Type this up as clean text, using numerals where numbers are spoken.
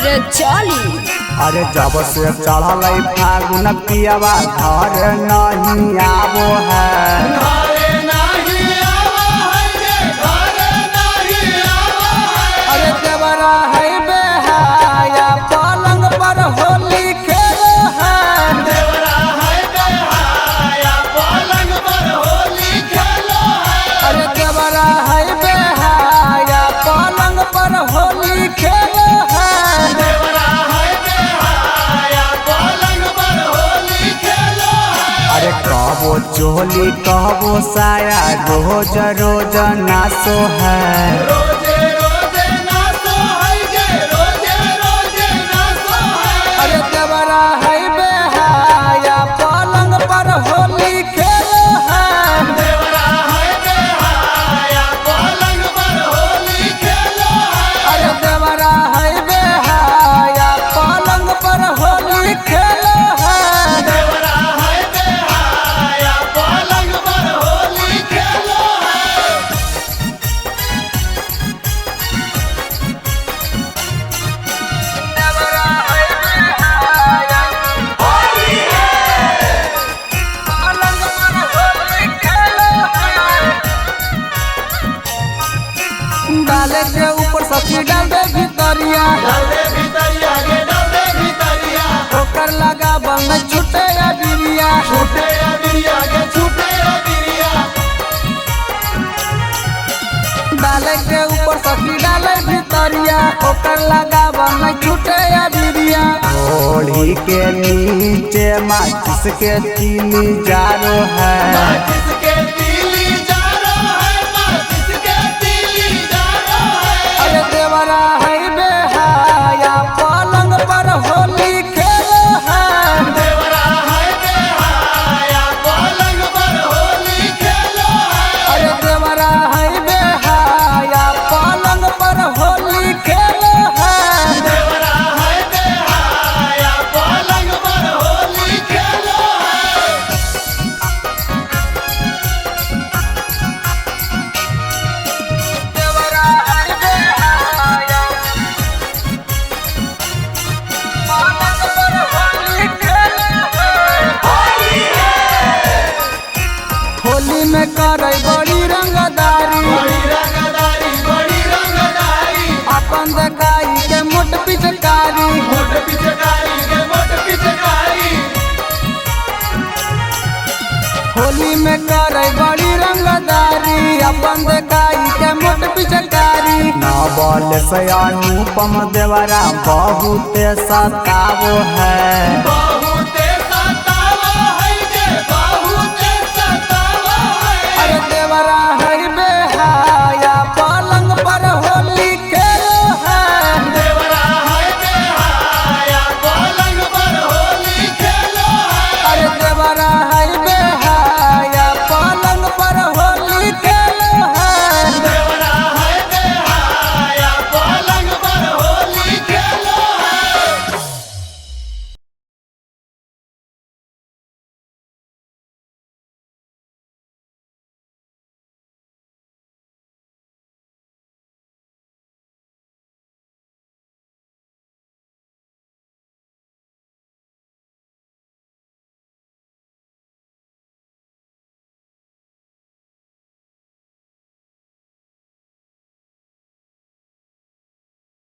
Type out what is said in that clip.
रे चली। अरे जब से चढ़ल फागुन पियावा घर नहीं आवो है। अरे देवरा है बेहाया पलंग पर होली खेलो है। देवरा है बेहाया पलंग पर होली खेलो है। अरे देवरा है बेहाया पलंग पर होली खेलो है। देवरा है बेहाया पलंग पर होली खेलो है। अरे कहबो चोली कहबो साया रोज रोज नासो है। रोजे रोजे नाचो है गे, रोजे रोजे नाचो है। अरे देवरा है बेहाया पलंग पर होली खेलो है। देवरा है बेहाया पलंग पर होली खेलो है। अरे देवरा है बेहाया पलंग पर होली खेलो है। देवरा है बेहाया पलंग पर होली खेलो है। देवरा है बेहाया पलंग पर होली खेलो है। डाले के ऊपर सखी डाल दे भितरिया, डाल दे भितरिया गे, डाल दे भितरिया। ठोकर लगा बंद छूटे या बिरिया। छूटे या बिरिया गे, छूटे या बिरिया। डाले के ऊपर सखी डाले भितरिया, ठोकर लगा बंद छूटे या बिरिया। ओढ़ी के नीचे माचिस के तीली जारो है। माचिस के तीली जारो है, माचिस के तीली जारो है। अरे देवरा है बेहाया पलंग पर होली खेलो है। देवरा है बेहाया पलंग पर होली खेलो है। अरे देवरा है बेहाया पलंग पर होली खेलो है। देवरा है बेहाया पलंग पर होली खेलो है। देवरा है बेहाया पलंग पर होली खेलो है। होली में करे बड़ी रंगदारी, बड़ी रंगदारी, बड़ी रंगदारी। अपन देखाई के मोट पिचकारी। मोट पिचकारी के, मोट पिचकारी। होली में करे बड़ी रंगदारी, अपन देखाई के मोट पिचकारी। नवल से अनुपम देवरा बहुत सतावो है। बहुत